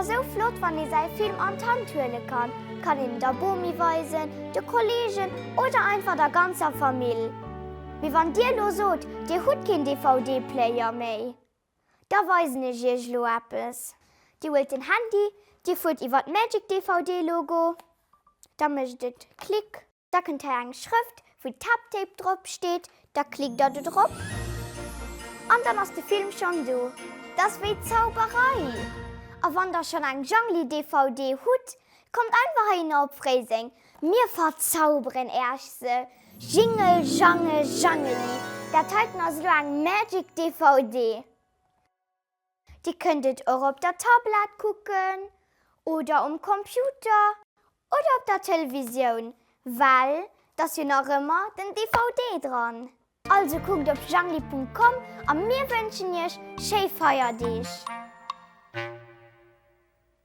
ëmmer sou flott wann ee säi Film an d'Hand huele kann, kann een en der Bomi weisen, de Kollegen oder einfach der ganzer Famill. Mee wann dir elo sot, dir hutt keen DVD-Player méi, da weisen ech iech elo eppes. Dir huelt den Handy, dir fuert iwwer d'Magic DVD Logo, da mécht et Klick. Da kënnt hei eng Schrëft wou Tap Tape drop steet, da klickt der do drop an dann ass de Film schonn do. Dat ass wéi Zauberei! A wann der schonn eng Jangli DVD hutt, kommt einfach heihinner op Fréiseng, mir verzauberen Äerch se! Jingel Jangel Jangeli, dat heiten ass elo eng Magic DVD! Dir kënnt et och op der Tablett kucken oder um Computer oder op der Televisioun, well 't ass jo nach ëmmer den DVD dran. Also kuckt op jangli.com a mir wënschen iech schéi Feierdeeg!